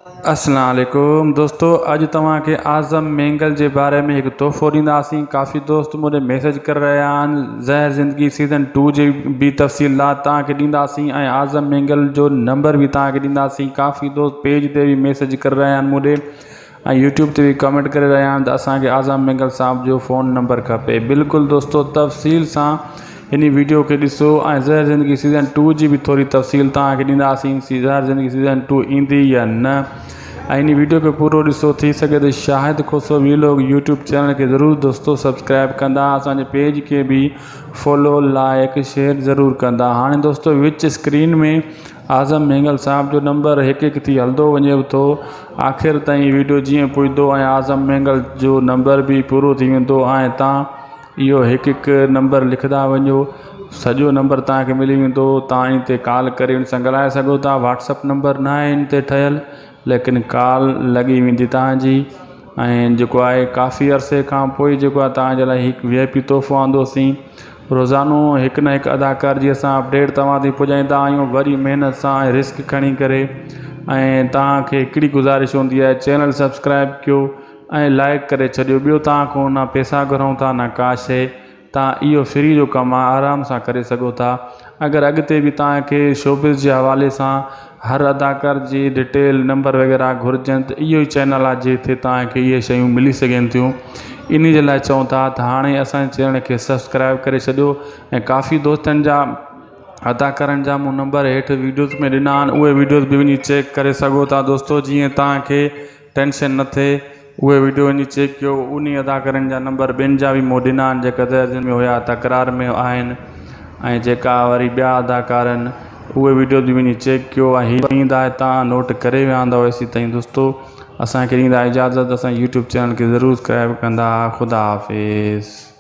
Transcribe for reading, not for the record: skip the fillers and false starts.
اسلام عليڪم دوستو اڄ توهان کي اعظم مينگل جي باري ۾ هڪ تحفو ڏينداسين ڪافي دوست مون ڏي ميسج ڪري رهيا آهن زهر زندگي سيزن ٽو جي به تفصيلات توهان کي ڏينداسين ۽ اعظم مينگل جو نمبر به توهان کي ڏينداسين ڪافي دوست پيج تي به ميسج ڪري رهيا آهن مون ڏي ۽ يوٽيوب تي به ڪمينٽ ڪري رهيا آهن ته اسان کي اعظم مينگل صاحب جو فون نمبر کپي بلڪل دوستو تفصيل سان هن ويڊيو کي ڏسو ۽ زهر زندگي سيزن ٽو جي به ٿوري تفصيل توهان کي ڏينداسين زهر زندگي سيزن ٽو ايندي يا نه ۽ هن ويڊيو کي پورو ڏسو ٿي سگهي ته Shahid Khoso vlog YouTube channel کي ضرور دوستو سبسڪرائب ڪندا اسان جي پيج کي به فالو لائڪ شيئر ضرور ڪندا هاڻي دوستو وچ اسڪرين ۾ اعظم مينگل صاحب جو نمبر هڪ هڪ ٿي هلندو وڃي ٿو آخر تائين ويڊيو جيئن پڄندو ۽ اعظم مينگل جو نمبر به پورو ٿي ويندو ۽ تان اهو هڪ هڪ نمبر لکندا وڃو سڄو نمبر تان کي ملي ويندو تان ان تي ڪال ڪري ان سان ڳالهائي سگهو ٿا واٽس اپ نمبر نه آهي ان تي ٺهيل ليڪن ڪال لڳي ويندي تان جي ۽ جيڪو آهي ڪافي عرصي کان پوء جيڪو آهي توهان جي لاء هڪ وي آء پي تحفو آندوسين روزانو هڪ نه هڪ اداڪار جي اسان اپڊيٽ توهان تائين پڄائيندا آهيون وڏي محنت سان ۽ رسڪ کڻي ڪري ۽ توهان کي هڪڙي گذارش هوندي آهي چينل سبسڪرائب ڪيو ۽ لائڪ ڪري ڇڏيو ٻيو توهان کان نه پئسا گهرون ٿا نه ڪا شيء توهان اهو فري جو ڪم آهي آرام سان ڪري سگهو ٿا اگر اڳتي به توهان کي شوبز جي حوالي سان هر اداڪار جي ڊيٽيل نمبر وغيره گهرجن ته اهو ئي چينل آهي جتي توهان کي اهي شيون ملي سگهن ٿيون انهي جي لاء چئون ٿا ته هاڻي اسان جي چينل کي سبسڪرائب ڪري ڇڏيو ۽ ڪافي دوستن جا اداڪارن جا مون نمبر هيٺ ويڊيوز ۾ ڏنا آهن اهي ويڊيوز به وڃي چيڪ ڪري سگهو ٿا دوستو جيئن توهان کي ٽينشن نه ٿئي اهي وڊيو وڃي چيڪ ڪيو انهي اداڪارن جا نمبر ٻين جا به مون ڏنا آهن جيڪا درجن ۾ هيا تڪرار ۾ آهن ۽ جيڪا وري ٻيا اداڪار آهن اهي وڊيو به وڃي چيڪ ڪيو ۽ هي اميد آهي تان نوٽ ڪري ويا هوندؤ ايسي تائين دوستو اسان کي ڏيندا اجازت اسان يوٽيوب چينل کي ضرور سبسڪرائب ڪندا خدا حافظ.